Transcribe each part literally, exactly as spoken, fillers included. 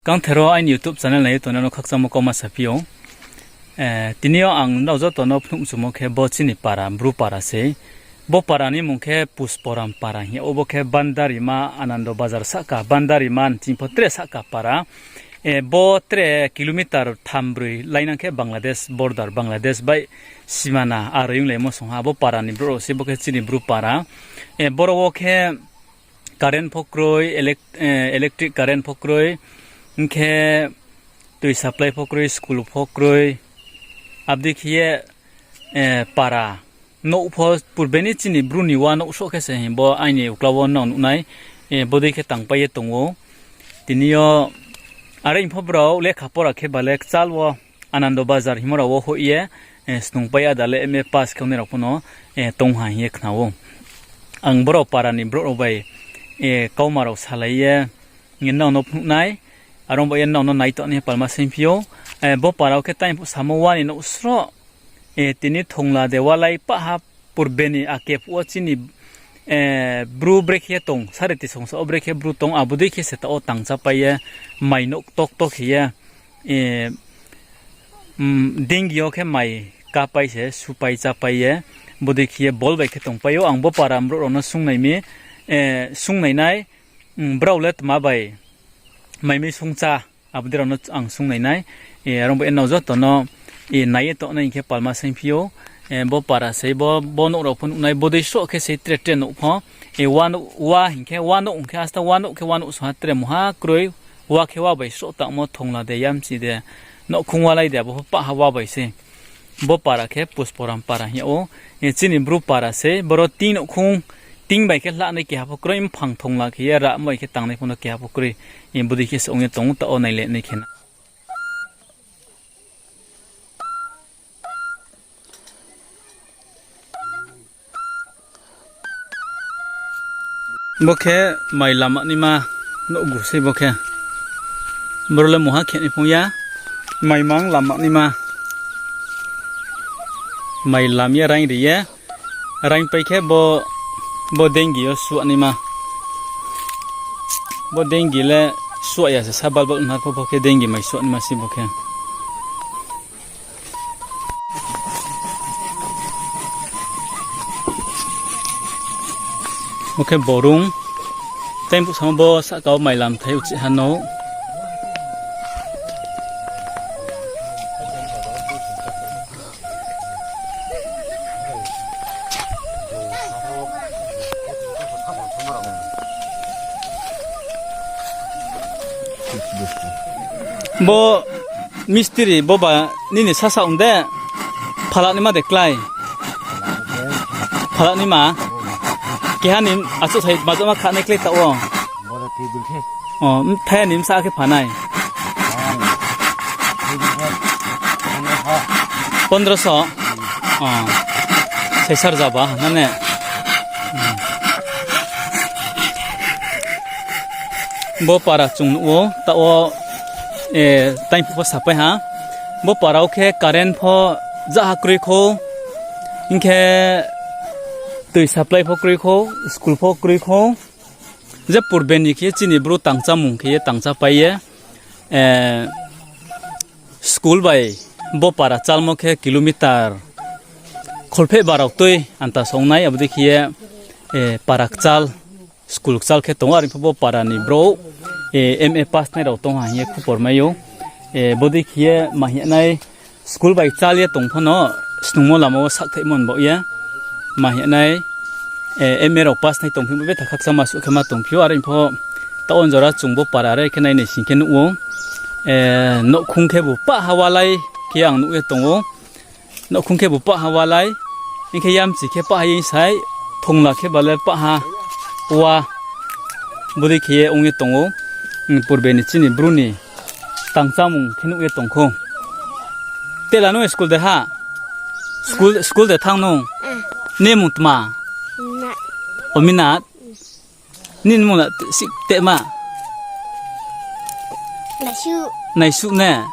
Kangther wo aini YouTube channel nai ye tongnai no khakchangmo kauma saphi ou. Tini yo ang nrao joto no phnuh mchumo khe bo chini para, Bru para sei. Bo para ni mmung khe Pusporam para hing yag ou, bo khe Bandarima, Anando Bazar sahka, Bandarima ni chini pho tre sahka para. Bo tre kilometer tham broi lainang khe Bangladesh border, Bangladesh bai simana aroi onglaimo song ha. Bo para ni brouh rao sei, bo khe chini Bru para. Boro wo khe current pho kroi, electric current pho kroi, hing khe tui supply pho kroi, school pho kroi. Abo dei khe ye para nouh pho purbe ni chini Bru ni wanouh sroh khe se hing bo aini uklau wo nrao nuh nai, bodei khe tangpai ye tong ou. Tini yo are hing pho brao lekha pora khe ba le kchal wo Anando Bazar hingmo rao wo hoih ye snungpai, ada le M A pass khe ongnai rao pho no tong ha hing ye khna ou. Ang brao para ni brouh rao bai kauma rao salai ye nrao no phnuh nai, are ong ba ye nrao no naito nai hing ye palma saingphi ou. Bo para wo khe tang phuh samo wa ni nouh sroh, tini thongla de walai pah ha, purbe ni ake phuh wo chini Bru brekhe tong, sare tisongsa wo brekhe Bru tong, abo dei khe se taoh wo tangchápai ye, mai nouh ktokto khe ye, dengi yo khe mai kápai se, supai chápai ye, bodei khe ye bol bai khe tongpai ou. Ang bo para brouh rao no sungnai mi, sungnai nai, brao le tma bai mai mi sungchá, abo dei rao no ang sungnai nai. Are ong ba ye nrao joto no nai ye tongnai hing khe palma saingphi ou. Bo para sei, bo, bo nouh rao pho nuh nai, bodei sroh khe sei tre tre nouh pho. Wa hing khe, wa nouh hing khe, asta wa nouh khe wa nouh song ha tre mungha kroi, wa khe wa bai sroh tangmo, thongla de, yamchi de, nouhkhong walai de, abo pho pah ha wa bai sei. Bo para khe Pusporam para hing yag ou. Chini Bru para sei, boro tin nouhkhong, tin bai khe hla nai keha pho kroi, mphang thongla khe ye ramo bai khe tangnai pho no keha pho kroi. Bodei khe se ong ye tong ou, taoh wo naile nai khe na. Bo khe mai lama naima nouhgu sei bo khe. Boro le mungha khe ni phung ya, maimang lama naima. Mai lam ye raing ri ye, raingpai khe bo, bo dengi yo suah naima. Bo dengi le suah ya se sa balbal na pho, bo khe dengi mai suah naima sei bo khe. Bo khe borung. Tei bsamo bo sahka wo mai lamthai uchih ha nou. Bo mistiri bo ba nini sasa ong de, phalak naima de klái. Phalak naima. Keha ni achouhsai majama kha nai klái taoh wo. Thaya ni bsa khe phanai. Pondroso. Saisar jaba na ne. Bo para chung nuh ou, taoh wo, taingphuh pho sapai ha. Bo para wo khe current pho jaha kroi khou, hing khe tui supply pho kroi khou, school pho kroi khou. Je purbe ni khe chini bru tangchámung khe ye tangchápai ye, school bai bo para chálmo khe kilometer kholpheh ba rao tui anta songnai, abo dei khe ye, para kchal, school kchal khe tong ou, are pho bo para ni brouh, M A pass nai rao tong ha hing ye khupor mai ou. Bodei khe ye ma hing nai, school bai chál ye tong pho no, snungmo lama wo sakthaihmo ni baoh ye, ma hing nai, M A rao pass nai tongphi bo betha khakchangma suh khe ma tongphi ou, are pho taoh wo jora chung bo para are khe nai nai sing khe nuh ou. Nouhkhong khebu pah ha walai khe ang nuh ye tong ou. Nouhkhong khebu pah ha walai, hing khe yamchi khe pah ha ye sai, thongla khe ba le pah ha wa, bodei khe ye ong ye tong ou. Purbe ni chini bru ni tangchámung khe nuh ye tong khou. Tela nung school de ha? School, school de thanng nung? Nini mung tma? Ominat. Nini mung la si tma? Naisuh ne?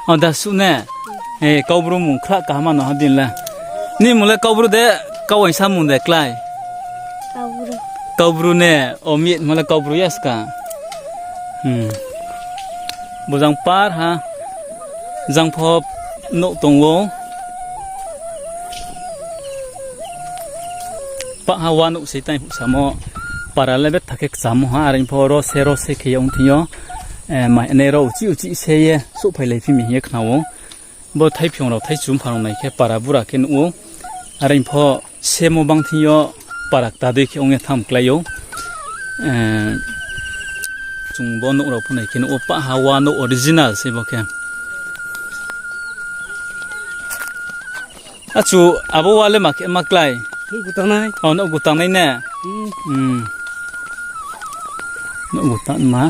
O, Dasuh ne? Kaubru mung khra kaham no ha din la. Nini mung le Kaubru de, Kauaingsa mung de klái? Kaubru ne, o, mi hingmo le Kaubru ya ska. Bo jang par ha, jang pho nouh tong ou. Pah ha wa nouh sei tang phuhsamo, para le betha khe kchamo ha, are pho ro se ro se khe ye ong thing yo, eh, mai nai ro uchih uchih se ye souhphailai phi mi hing ye khna ou. Bo thaiphiong rao thaichum pha rao nai khe para bura khe nuh ou. Are pho semo bang thing yo para kta dei khe ong ye tham klái ou. Eh, chung bo nouh rao pho nai khe nuh ou, pah ha wa nouh original se bo khe. Achu, abo wa le ma khe ma klái? Nouh gutang nai. O, nouh gutang nai ne? Hmm. Hmm. Nouh gutang ma.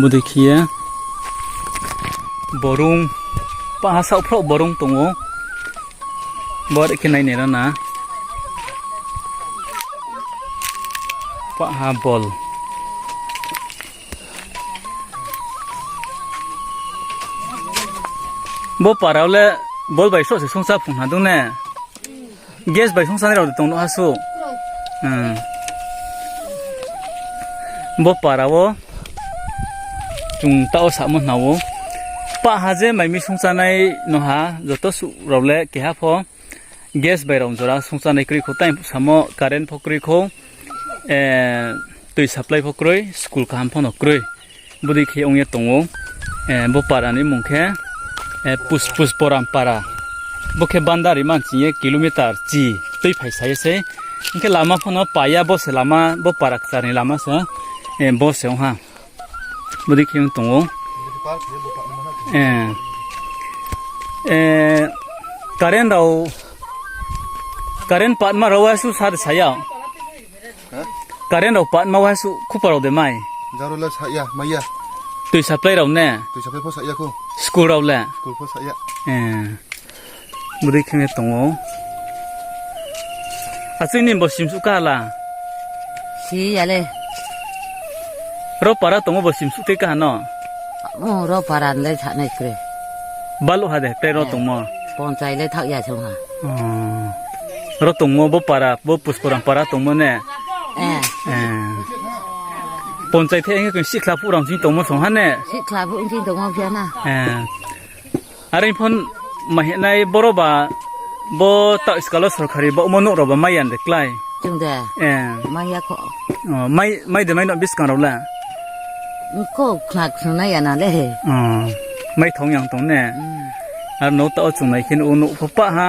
Bodei khe ye. Borung. Pah ha saohphroh borung tong ou. Bore khe nai nai ra na. Pah ha bol. Bo para wo le bol bai sroh se songcha phung ha dung ne? Gas bai songchanai rao de tong nuh ha suh? Hmm. Bo para wo chung taoh wo samo hna ou. Pah ha je mai mi songchanai no ha, joto suh rao le keha pho gas bai rao jora songchanai kroi khou, tang samo current pho kroi khou, eh, tui supply pho kroi, school kaham pho no kroi. Bodei khe ong ye tong ou. Eh, bo para ni mung khe, eh, Pus-, Pusporam para. Bo khe Bandari manching ye kilometer chi tuiphai sa ye sei. Hing khe lama pho no pai ya, bo se lama, bo para kchar ni lama se, eh, bo se ong ha. Bodei khe ong tong ou. Eh, eh, current rao, current patma rao wa suh sa de sa ya. Current rao patma wa suh khupa rao de mai? Jang rao le sa ya, mai ya. Tui supply rao ne? Tui supply pho sa ya khou. School rao le? School pho sa ya. Eh. Bodei khe ye tong ou. Achoi ni bo simsuh kaha la? Si ya le. Ro para tongmo bo simsuh tei kaha no? O, ro para le sa nai kroi. Baluh ha de, tei ro tongmo? Ponchai le thaoh ya song ha. O. Ro tongmo bo para, bo Pusporam para tongmo ne? Eh. Ponchai the hing khe sikhla phuh rao ching tongmo song ha ne? Sikhla phuh ching tongmo phi ya na. Are pho mahinai boro ba, bo taoh skal wo sorkari baohmo nouh rao ba mai ya de klái? Chung de. Mai ya kho. O, mai, mai de mai no buskang rao la? Kho khna khna nai ya na le. O, mai thong yang tong ne? Aro no taoh wo chung nai khe nuh ou nouh pho pah ha.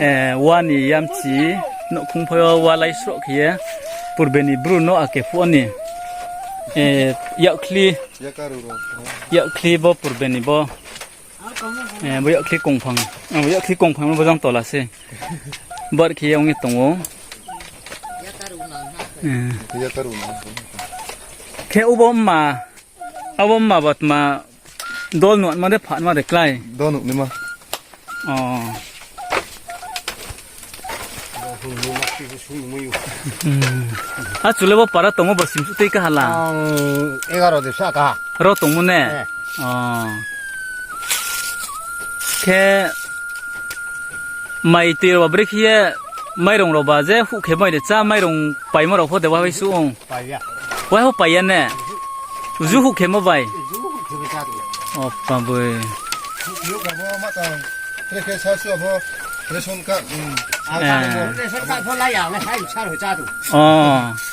Eh, wa ni yamchi, nouhkhong pho yo wa lai sroh khe ye. Purbe ni bru no ake phuh ni. Eh, yakkhli, yakkhli bo purbe ni bo. Eh, bo yakkhli kongphang. Eh, bo yakkhli kongphang bo jang tola se. Bar khe ye ong ye tong ou. Eh. Khe obo mma, abo mma ba tma dol nuh ma de pha ma de klái? Dol nuh ni ma. O. Achu le bo para tongmo bo simsuh tei kaha la? Ang egaro de sa kaha. Ro tongmo ne? O. Khe mai tui rao ba brekhe ye mairong rao ba je huh khe mai de chá, mairong paimo rao pho de wa bai suh ong. Waiho pai ya ne? Uju huh khemo bai? Opa boi.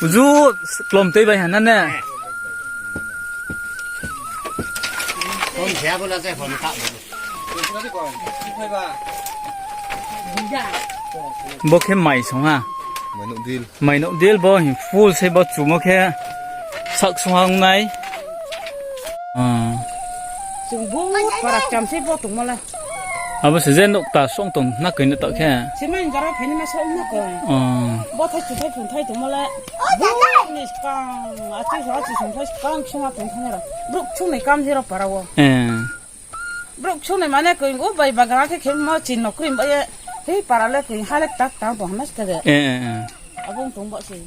Uju klom tui bai ha na ne? Bo khe mai song ha. Mainouh dil bo hing full se bo chumo khe sak song ha ong nai. Chung bo para kcham se bo tongmo le. Abo se je nouh ta song tong na koi no ta khe. Bo thai chuthai phung thai tongmo le. Brouh ni skang, achi song, achi song thai skang song ha tong thang ro. Brouh chung nai kam se ro para wo. Brouh chung nai mane koi o bai bagra khe khemo chin no krim ba ye. Hei para le koi ha le tak tang tong ha na se de. Abo tong ba se.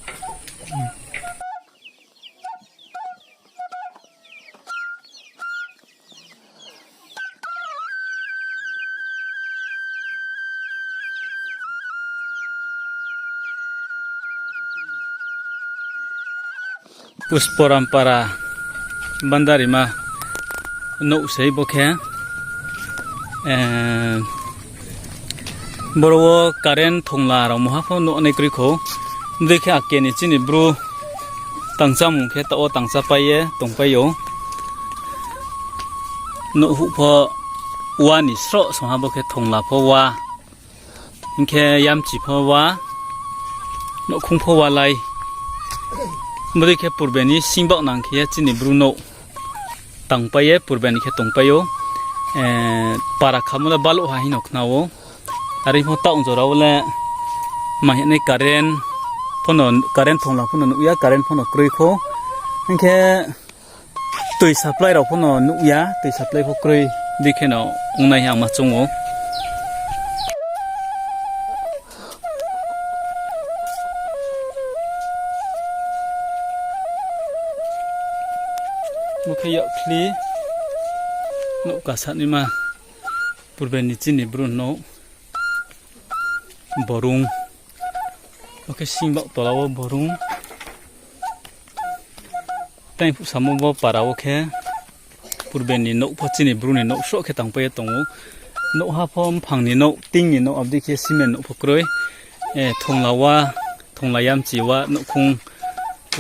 Pusporam para. Bandarima nouh sei bo khe. Eh, boro wo current thongla rao mungha pho nuh nai kroi khou. Bodei khe ake ni chini bru tangchámung khe taoh wo tangchápai ye tongpai ou. Nouh huh pho wa ni sroh songha bo khe thongla pho wa. Hing khe yamchi pho wa, nouhkhong pho wa lai. Bodei khe purbe ni singbaoh nang khe ye chini bru nouh tangpai ye purbe ni khe tongpai ou. Eh, para khamo le baluh ha hing no khna ou. Are pho taoh jora wo le ma hing nai current pho no, current thongla pho no nuh ya, current pho no kroi khou. Hing khe tui supply rao pho no nuh ya, tui supply pho kroi, dei khe no ong nai hing ang ma choung ou. Bo khe yakkhli nouh kasa naima, purbe ni chini bru nouh, borung. Bo khe singbaoh tola wo borung. Tei phuh samo bo para wo khe purbe ni nouh pho chini bru ni nouh sroh khe tangpai ye tong ou. Nouh ha pho mphang ni nouh, tin ni nouh, abo dei khe cement nouh pho kroi. Eh, thongla wa, thongla yamchi wa, nouhkhong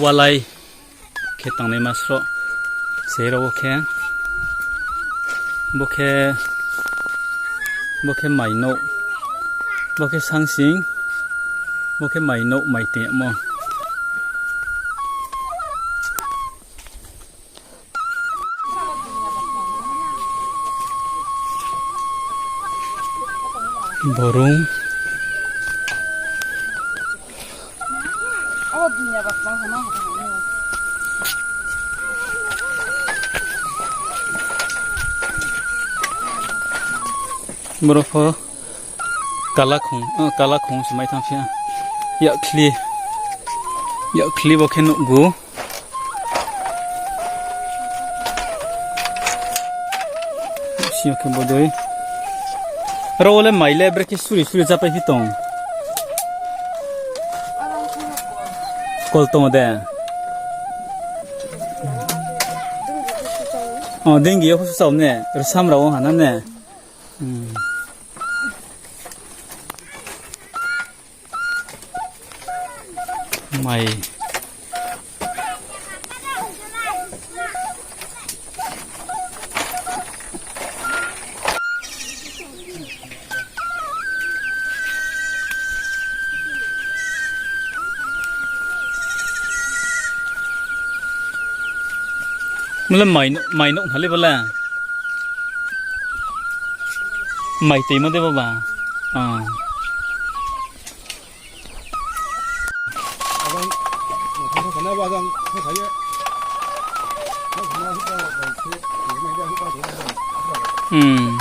wa lai khe tangnaima sroh sei rao wo khe. Bo khe, bo khe mai nouh, bo khe sangsing, bo khe mai nouh, mai tongmo. Borung. Boro pho kalakhong, o, kalakhong se mai thanng phi ha. Yakkhli, yakkhli bo khe nuhgu. Sio khe bodei. Aro wo le mai le brekhe suri suri chápai phi tong. Kol tong de. O, dingi yo pho su chao ne, rsam rao wo hana ne. Hmm. Mai. Mle mai, mai nouh hna le bo le. Mai toimo de bo ba. Ah. Hmm.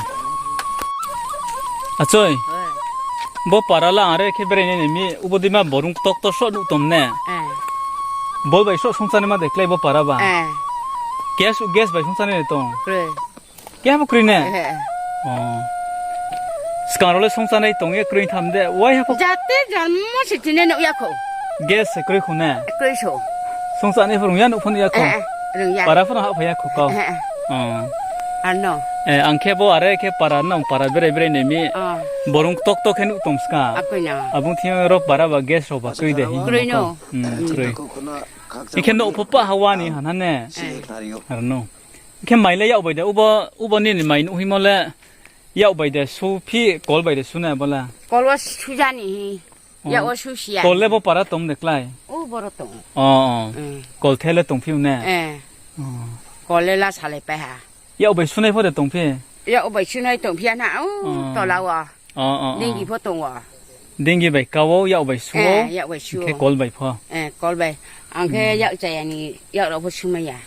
Achoi. Bo para la are khe berai nai ni mi, ubo dei ma borung ktokto sroh nuh tom ne. Bol bai sroh songchanaima de klái bo para ba. Gas, gas bai songchanai de tong. Keha bo kroi ne? Skang rao le songchanai tong ye kroi tham de, waiha pho. Jate jalmo se tini nuh ya khou. Gas se kroi khou ne? Songchanai pho rung ya, nuh pho nuh ya khou. Para pho no hahphai ya khou kau. Ang khe bo are khe para nang para berai berai nai mi. Borung ktokto khe nuh tong ska. Abo thing yo ro para ba gas rao ba kroi de hing. Kroi. Hing khe nouh pho pah ha wa ni hana ne. Aro no. Hing khe mai le yak bai de, ubo, ubo nini mai nuh hingmo le yak bai de su phi, kol bai de su nai bo le? Kol wo su ja ni hi. Yak wo su si ya. Kol le bo para tong de klái? Kol the le tong phi ne? Kol le la salaipai ha. Yak bai sunai pho de tong phi? Yak bai sunai tong phi ya na, tola wo. Dingi pho tong wo. Dingi bai ka wo, yak bai su wo. Khe kol bai pho. Kol bai. Ang khe yak chaya ni, yak rao pho sumai ya.